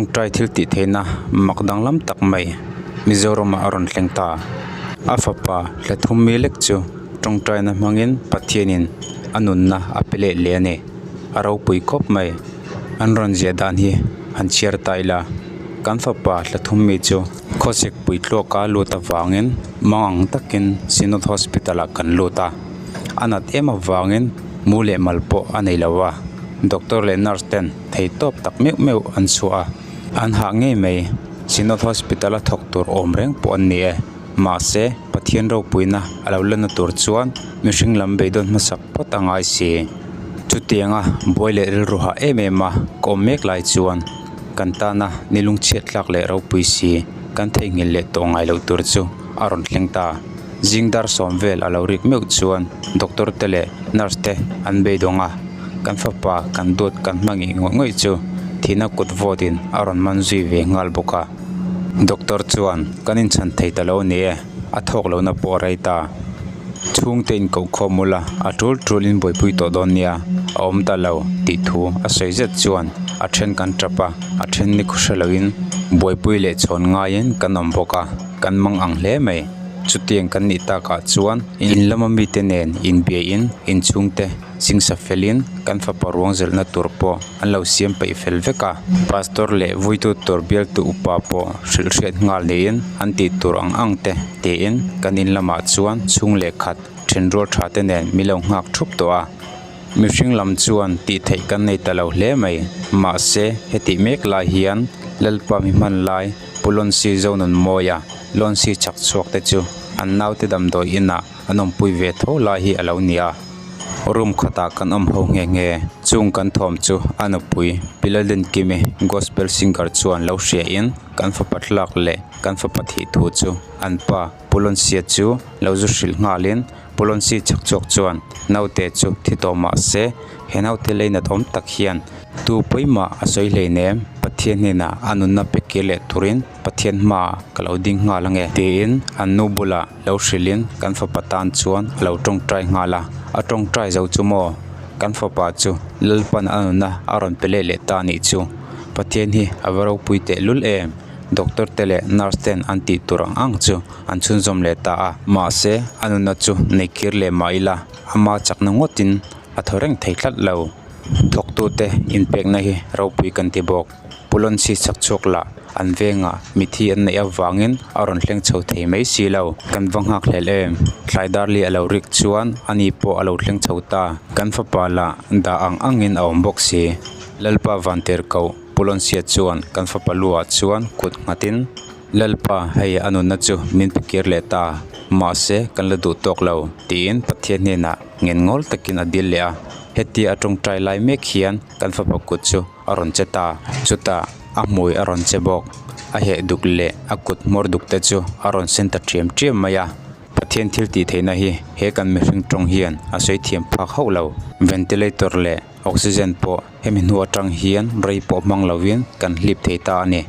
Tawngtai thil tih theihna mak danglam tak mai Mizoramah a rawn thleng ta. A fapa hla thum mi lek chu tawngtaina hmangin Pathianin a nunna a pe leh leh a ni. A ropui khawp mai. An rawn ziah dan hi han chhiar ta ila kan fapa hla thum mi chu khawsik pui tluaka lut avangin mang ang takin Synod Hospital ah kan lut a. A nat em avangin mu leh mal pawh a nei lo a, doctor leh nurse ten theihtawp tak meuh meuh an chhuah a, an hah ngei mai. Synod Hospital a thawk tur awm reng pawh an ni e. Mahse, Pathian ropuina a lo lanna tur chuan mihring lam beidawn hmasak phawt a ngai si. Chutianga buai leh rilru hah em em a ka awm mek lai chuan kan tana ni lungchhiat tlak leh ropui si kan theihnghilh leh tawh ngai loh tur chu a rawn thleng ta. Zing dar sawm vel a lo rik meuh chuan doctor te leh nurse te an beidawng a, kan fapa kan duat kan hmangih ngawih ngawih chu thihna kut vawt in a rawn man zui ve nghal bawk a. Doctor chuan kan inchhan thei ta lo ni e, a thawk lohna pawh a rei ta. Chhungte in koh khawm ula a tul tul in buaipui tawh dawn nia, a awm ta lo tih thu a sawi zet chuan a then kan tap a, a then ni khaw hre loin buaipui leh chhawn ngaiin kan awm bawk a, kan mang ang hle mai. Chutiang kan nih takah chuan in lama mite nen inbiahin inchhungte singsa felin kan fapa ruang zilhna tur pawh an lo siam peih fel vek a. Pastor leh vuitu tur bialtu upa pawh hrilh hriat nghal niin an tih tur ang ang te tiin kan in lamah chuan chhung leh khat thenrual tha te nen min lo nghak thup tawh a. Mihring lam chuan tih theih kan nei ta lo hle mai. Mahse hetih mek lai hian Lalpa mi hman lai Pu Lonsi Zonunmawia Lonsi chak chhuak te chu an naute damdawi inah an awmpui ve tho lai hi a lo ni a. Room khatah kan awm ho nghe nghe. Chung kan thawm chu a nupui Pi Laldinkimi Gospel Singer chuan lo hria in kan fapa tlak leh kan fapa thih thu chu an pa Pu Lonsia chu lo zu hrilh nghalin Pu Lonsi chak chhuak chuan naute chu thi tawh mah se he naute leinat awm tak hian tu pawimah a sawi hleinem Pathian hnenah a nunna pe kir leh turin Pathian hmaah ka lo ding nghal ange tiin an nu bulah lo hrilhin kan fapa tan chuan a lo tawngtai nghal a, a tawngtai zo chu maw? Kan fapa chu Lalpan a nuna a rawn pe leh leh ta anih chu. Pathian hi a va ropui teh lul em? Doctor te leh nurse ten an tih tur ang ang chu an chhunzawm leh ta a, mahse a nuna chu nei kir leh mah ila ama chakna ngawtin a thaw reng thei tlat lo. Thawktute inpekna hi ropui kan ti bawk. Pulonsi chak chhuak lah an vengah mithi an neih avangin a rawn thleng chho thei mai si lo. Kan va nghak hlel em? Tlai dar li a lo rik chuan ani pawh a lo thleng chho ta. Kan fapa lah dah ang angin a awm bawk si. Lalpa Vantirhkoh Pulonsia chuan kan fapa luah chuan kut nghatin, Lalpa hei a nunna chu min pe kir leh ta, mahse kan la duh tawk lo, tiin Pathian hnenah ngen ngawl takin a dil leh a. Hetia a tawngtai lai mek hian kan fapa kut chu a rawn che ta. Chutah a hmui a rawn che bawk. A heh duk leh a kut hmawr duk te chu a rawn sen ta ṭiam ṭiam mai a. Pathian thil tih theihna hi he kan mihring tawng hian a sawi thiam phak hauh lo. Ventilator leh oxygen pawh hemi hnu atang hian rei pawh hmang lovin kan hlip thei ta a ni.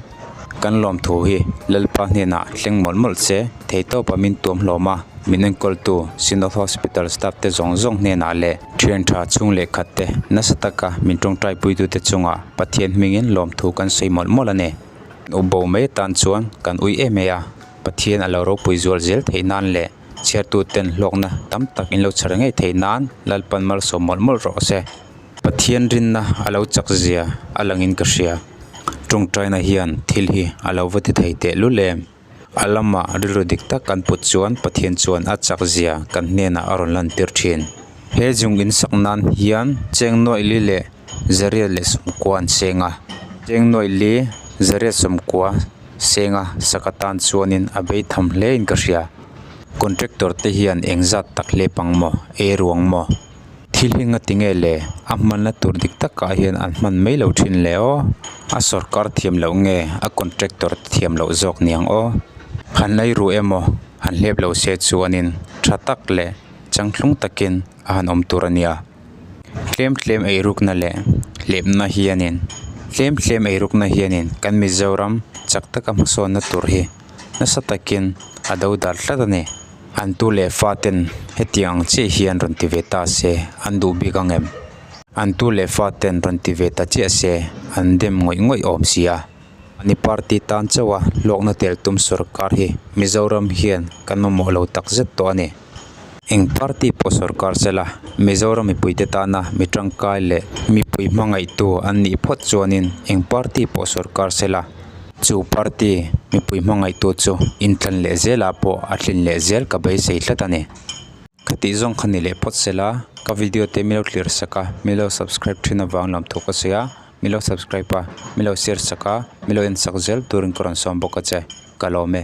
Kan lawmthu hi Lalpa hnenah thleng mawlh mawlh se theihtawpa min tuam hlawm a, min enkawltu Synod Hospital staff te zawng zawng hnenah leh Thian tha chhung leh khat te nasa taka min tawngtai puitute chungah Pathian hmingin lawmthu kan sawi mawlh mawlh a ni. Ubo mai atan chuan kan ui em em a, Pathian a lo ropui zual zel theih nan leh chhiartuten hlawkna tam tak in lo chhar ngei theih nan Lalpan malsawm mawlh mawlh rawh se. Pathian rinna a lo chak zia a langin ka hria. Tawngtaina hian thil hi a lo va ti thei teh lul em? A lamah rilru dik tak kan put chuan Pathian chuan a chak zia kan hnenah a rawn lantir thin. He zung in sak nan hian cheng nuaih li leh zariat leh sawmkua an seng a, cheng nuaih li zariat sawmkua seng a sak atan chuanin a bei tham hle in ka hria. Contractor te hian engzat tak hlep ang maw, ei ruang maw? Thil hi nga tinge le? A hmanna tur dik takah hian an hman mai lo thin le aw. A sorkar thiam loh nge a contractor thiam loh zawk niang aw. Han lei ru emaw han hlep lo se chuanin tha tak leh changthlung takin a han awm tur a nia. Tlem tlem eirukna leh hlepna hianin tlem tlem eirukna hianin kan Mizoram chak taka hmasawnna tur hi nasa takin a do dar tlat a ni. An tu leh fa ten hetiang ang chiah hian rawn ti ve ta se an duh bik ang em? An tu leh fa ten rawn ti ve ta chiah se an dem ngawih ngawih awm si a. Mahni party tan chauha hlawkna tel tum sorkar hi Mizoram hian kan mamawh lo takzet tawh a ni. Eng party pawh sorkar sela Mizoram mipuite tana mi tangkai leh mipui hmangaihtu an nih phawt chuanin eng party pawh sorkar sela chu party mipui hmangaihtu chu inthlan leh zelah pawh a tlin leh zel ka beisei tlat a ni. Khatih zawng kha ni leh phawt sela ka video te milo thlir sak a milo subscribe thin avang lam thu ka sawi a milo subscribe a milo share sak a milo en sak zel turin ka rawn sawm bawk a che ka lawm e.